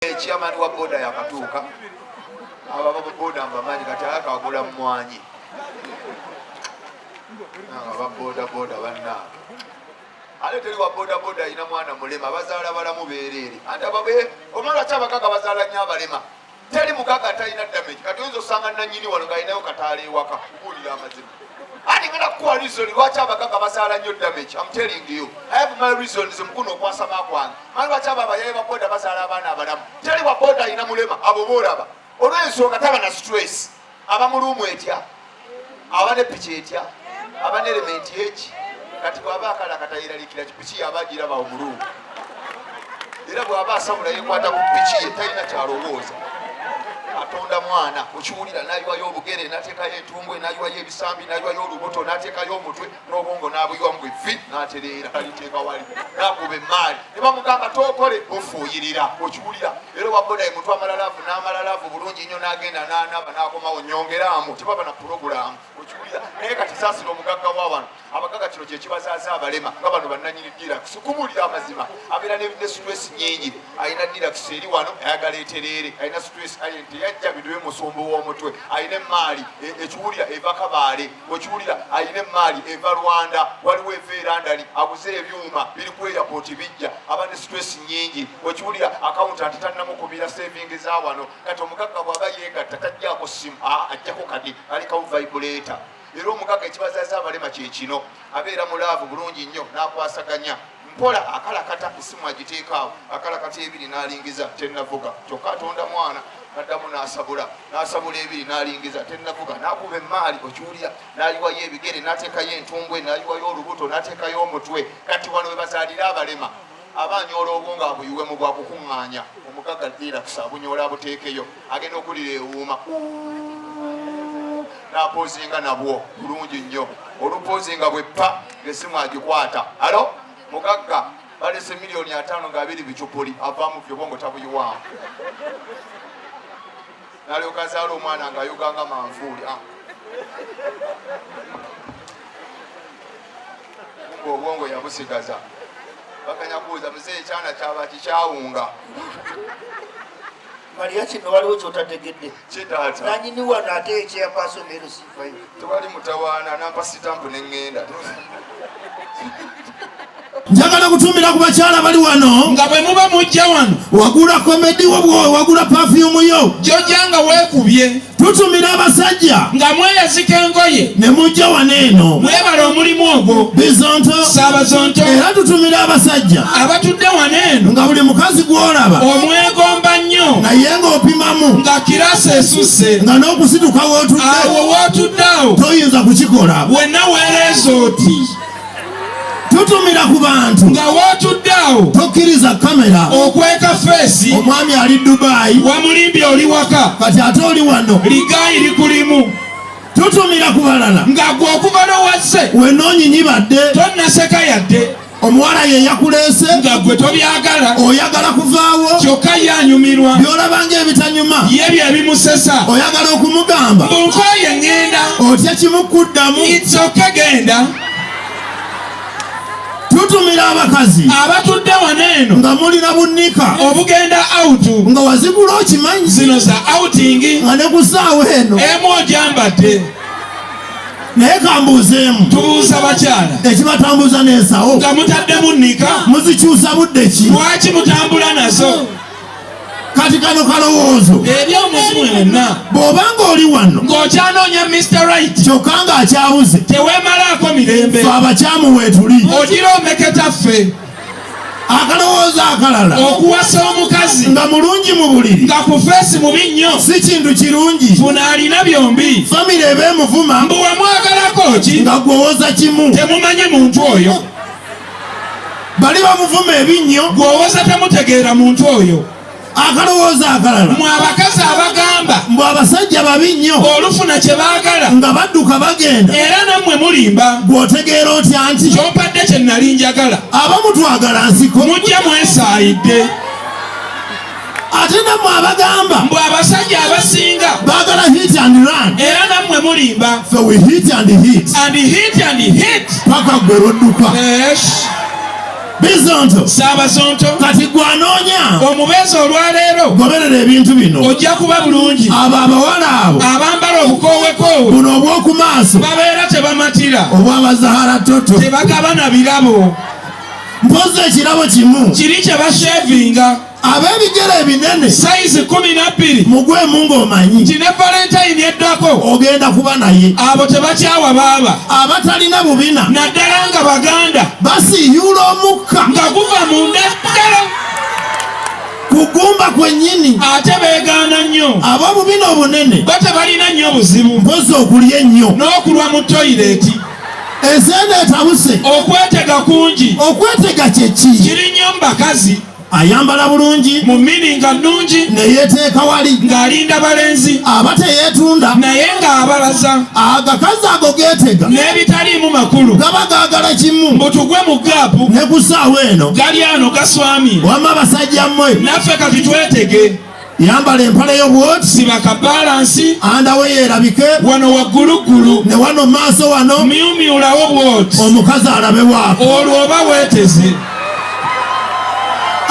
Chairman wa boda yakatuuka, abo aba boda mbamanyi, kati akagula mmwanyi aba boda boda bannange. Ate teri wa boda boda alina mwana mulema, bazaala balamu beereere. Anti ababe omala lwaki abagaga bazaala nnyo abalema? Teri mugaga atalina damage. Kati oyinza osanga nanyini wano ng'alinayo kataala ewaka. Kubuulira amazima, ati ngenda kukuwa reason lwaki abagaga bazaala nnyo damage. I'm telling you, I have my reasons. Mukuno okwasama kwange manyi lwaki abo abayaye ba boda bazaala abaana abalamu. Teri wa boda alina mulema. Abo boolaba olw'ensonga taba na stress. Aba muluumu etya, aba ne piki etya, aba ne elementi eki. Kati bw'aba akala katayeralikira piki yaba agiraba omuluumu, era bw'aba asabula yekwata ku piki ye, talina kyalowooza. Atonda mwana, okiwulira, n'ayiwayo obugere, n'ateekayo entumbwe, n'ayiwayo ebisambi, n'ayiwayo olubuto, n'ateekayo omutwe n'obwongo, n'abuyiwamu bwe vi n'atereera, aliteeka wali, n'akuba emaali ne bamugamba tookole bufuuyirira, okiwulira. Era owa boda ye muntu amala love, n'amala love bulungi nnyo, n'agenda n'anaaba n'akomawo nyongeraamu, tebaba na purogulaamu, okiwulira. Naye kati saasira omugagga wa wano. Abagagga kino kyekibazaaza abalema nga bano bannanyini Deluxe. Kubuulira amazima, abeera ne stress nyingi. Alina Deluxe eri wano, ayagala etereere, alina stress nti yajja bintu bimusumbu w'omutwe. Alina emaali ekiwulira eva Kabaale, okiwulira. Alina emaali eva Rwanda, waliwo eva e London, aguze ebyuma biri ku airport bijja. Aba ne stress nyingi, okiwulira. Accountant tannamukubira saving za wano. Kati omugagga bw'aba yeegatta tajjako simu, ajjako kadi alikawo vibrator. Era omugagga ekibazaza abalema kyekino, abeera mu love bulungi nnyo, n'akwasaganya mpola, akalakata esimu agiteekaawo, akalakata ebiri n'alingiza tennavuga, kyokka atonda mwana. Naddamu n'asabula, n'asabula ebiri n'alingiza tennavuga, n'akuba emaali, okiwulira, n'ayiwayo ebigere, n'ateekayo entumbwe, n'ayiwayo olubuto, n'ateekayo omutwe. Kati wano we bazaalira abalema. Aba anyoola obwongo abuyiwe mu bwakukuŋŋaanya. Omugagga Deluxe abunyoola abuteekeyo, agenda okulira ewuuma n'apoozinga nabwo bulungi nnyo. Olupoozinga bweppa ng'essimu agikwata, "Hello mugagga, balese 50 million nga 20 bicupuli." Avaamu byo bwongo tabuyiwaamu, n'alyoka azaala omwana ng'ayoganga manvuuli. Ah. Kumbe obwongo yabusigaza. Baganya kubuuza, "Muzeeyi, kyana kyaba kikyawunga?" Maria, kino waliwo kyotategedde. Kitaata. Nanyini wano ate ekyapaaso LC5. Tewali mutawaana, nampa sitampu neŋŋenda. Njagala kutumira ku bakyala bali wano. Nga bwe muba mujja wano, wagula comedy wo, wagula perfume yo, gyojja nga weekubye. Tutumira abasajja nga mweyazika engoye ne mujja wano eno. Mwebala omulimu ogwo. Bizonto. Saabazonto. Era tutumira abasajja abatudde wano eno nga buli mukazi gw'olaba omwegomba nnyo, naye ng'opimamu, nga kirasi esusse, nga n'okusituka w'otudde awo wootudde awo toyinza kukikola, wenna weereeza oti. Tutumira ku bantu nga wootudde awo tokkiriza kamera okweka face. Omwami ali Dubayi, wamulimbye oli waka, kati ate oli wano, ligayi likulimu. Tutumira ku balala nga gwe okuva lwewazze wenoonyinyi badde tonnaseka yadde, omuwala ye yakuleese, nga gwe tobyagala, oyagala kuvaawo, kyokka ye anyumirwa. Byolaba ng'ebitanyuma ye bye bimusesa. Oyagala okumugamba, "Mbunkoye ŋŋenda," otya kimukuddamu. "It's okay, genda." Tutumira abakazi abatudde wano eno nga mulina bunnika obugenda out, nga wazigula okimanyi, zino za outing, nga ne ku ssaawa eno emu ogyambadde. Naye kambuuzeemu. Tubuuza bakyala ekibatambuza n'ensawo nga mutaddemu nnika, muzikyusa budde ki? Lwaki mutambula nazo? Kati kano kalowoozo. Eri omuzimu yenna bw'obanga oli wano ng'okyanoonya Mr Right, kyokka ng'akyabuze, teweemalaako mirembe. Fe abakyamu weetuli. Ogira omeketa ffe. Akalowoozo akalala, okuwasa omukazi nga mulungi mu buliri, nga ku face mubi nnyo, si kintu kirungi. Funa alina byombi. Famire eba emuvuma. Mbu wamwagalako ki? Nga gwewoza kimu. Temumanyi muntu oyo. Bali bamuvuma ebinnyo. Gweowoza temutegeera muntu oyo. Akalowoozo akalala, mwe abakazi abagamba mbu abasajja babi nnyo, olufuna kye baagala nga badduka bagenda, era nammwe mulimba. Gw'otegeera otya nti kyompadde kye nali njagala? Abamu twagala nsiko. Mujja mwesaayidde. Ate nammwe abagamba mbu abasajja abasinga baagala hit and run, era nammwe mulimba. So we hit and hit and hit and hit paka gwe lwodduka. Yes. Bizonto. Saabazonto. Kati gwanoonya omubeezi olwaleero, goberera ebintu bino, ojja kuba bulungi. Abo abawala abo abambala obukoowekoowe buno obw'oku maaso babeera tebamatira, obw'abazahara toto, tebagabana birabo. Mpozi ekirabo kimu kiri kye bashevinga. Ab'ebigere ebinene sayizi 12, mugwemu ng'omanyi nti ne Valentayini eddako ogenda kuba naye. Abo tebakyawa baaba. Abatalina bubina, naddala nga Baganda, basiiyuula omukka nga guva munda ddala kugumba kwennyini. Ate beegaana nnyo. Ab'obubina obunene bo tebalina nnyo buzibu, mpozi okulya ennyo n'okulwa mu toyireeti. Ensenda etabuse. Okwetega kungi. Okwetega kyeki? Kiri nnyo mu bakazi. Ayambala bulungi mu mini nga nnungi, ne yeeteeka wali ng'alinda balenzi, aba teyeetunda, naye ng'abalaza. Agakazi ago geetega n'ebitaliimu makulu, gaba gaagala kimu, mbu tugwe mu gaapu. Ne ku ssaawa eno gali ano gaswamye. Wamma basajja mmwe, naffe kati twetege. Yambala empale yo bwoti, siba ka balance, andawe yeerabike wano wagguluggulu, ne wano maaso wano, myumyulawo bwoti, omukazi alabe waako. Olwo oba weeteze.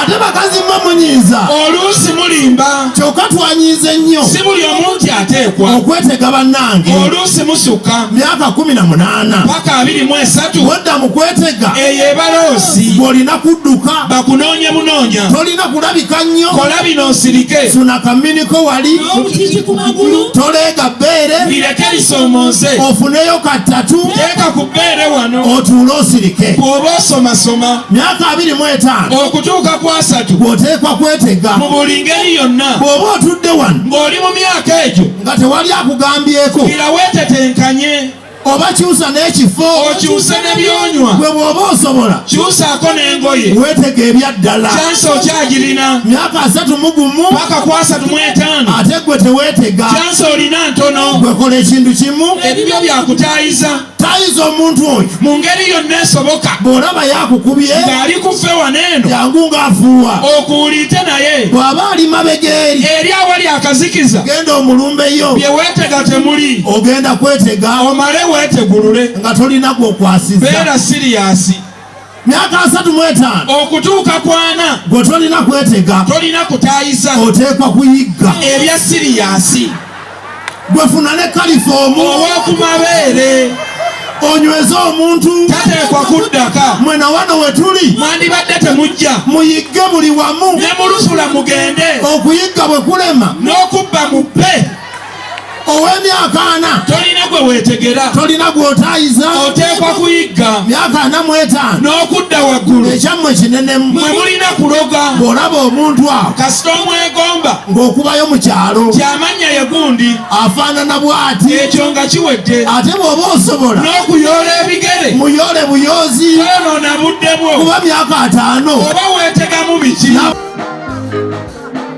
Ate bakazi mmwe munyiiza. Oluusi mulimba. Kyokka twanyiize nnyo. Si buli omu nti ateekwa okwetega bannange. Oluusi musukka. Myaka 18 paka 23, wodda mu kwetega, eyo ebaloosi. Bw'olina kudduka, bakunoonye bunoonya, tolina kulabika nnyo. Kola bino osirike. Suna kaminiko wali, n'obutiti ku magulu, toleega bbeere, lireke lisoomoze, ofuneyo katatu, teeka ku bbeere wano, otuule osirike. Bw'oba osomasoma, Myaka 25 okutuuka ku 30, bw'oteekwa kwetega mu buli ngeri yonna. Bw'oba otudde wano ng'oli mu myaka egyo, nga tewali akugambyeko, gira weetetenkanye, oba kyusa n'ekifo, okyuse ne byonywa, gwe bw'oba osobola, kyusaako n'engoye, weetega ebyaddala. Kyansi okyagirina. Myaka 31 paka ku 35, ate gwe teweetega, kyansi olina ntono. Gwe kola ekintu kimu, ebibyo byakutaayiza, tayiza omuntu oyo mu ngeri yonna esoboka. Bw'olaba yakukubye, ng'ali ku ffe wano eno, jangu ng'afuuwa, okuwuliite naye, bw'aba ali mabega eri, eri awali akazikiza, genda omulumbeyo. Bye weetega temuli. Ogenda kwetega, omale weetegulule, nga tolina gwokwasiza. Beera siriyasi. Myaka 35 okutuuka ku 40, gwe tolina kwetega, tolina kutaayiza, oteekwa kuyigga ebya siriyasi. Gwe funa ne kalifoomu, ow'okumabeere, onyweze omuntu, tateekwa kuddaka. Mwe na wano we tuli, mwandibadde temujja, muyigge buli wamu, ne mulusula mugende, okuyigga bwe kulema, n'okubba mubbe. Ow'emyaka 40, tolina gwe weetegera, tolina gw'otaayiza, oteekwa kuyigga. Myaka 45 n'okudda waggulu, ekyammwe kinenemu. Mwe mulina kuloga. Bw'olaba omuntu awo kasita omwegomba, ng'okubayo mu kyalo, kyamannya ye gundi, afaanana bw'ati, ekyo nga kiwedde, ate bw'oba osobola n'okuyoola ebigere, muyoole buyoozi, toyonoona budde bwo, kuba myaka 50 oba weetegamu biki? Thank you.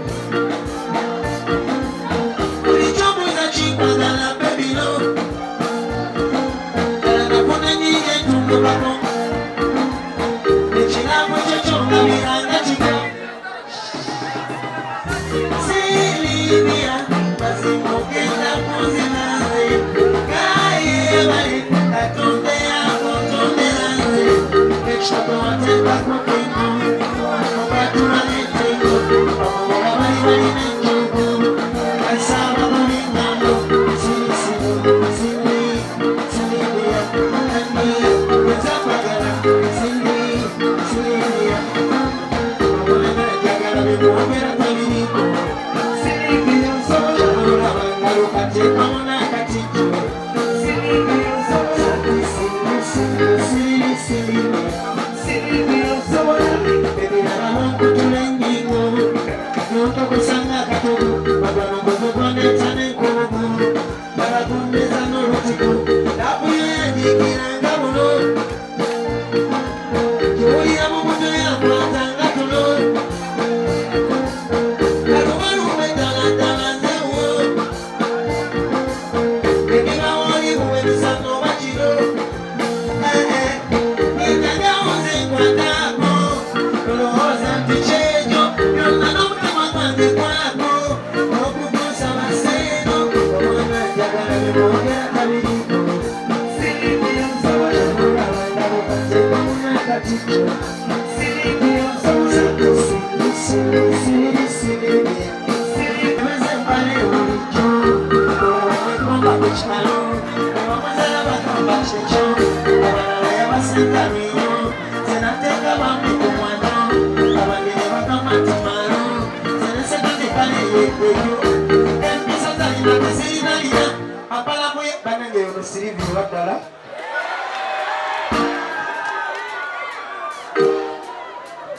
empale eyo empisa zalina tezirina apalamuye banange yono sirivi oba ddala.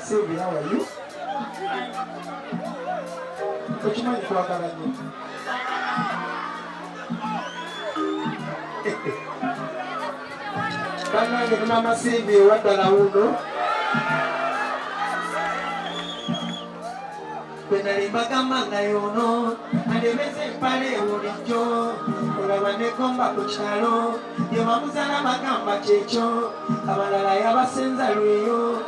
Sylvia, how are you? Okimanyi kwagala nnyo. Bannange ne mama Sylvia owaddala wuno. Bwe nali mbagamba nga yono alemeza empale bulijjo, olaba negomba ku kyalo ye bamuzaala, bagamba kyekyo, abalala yabasenza lweyo.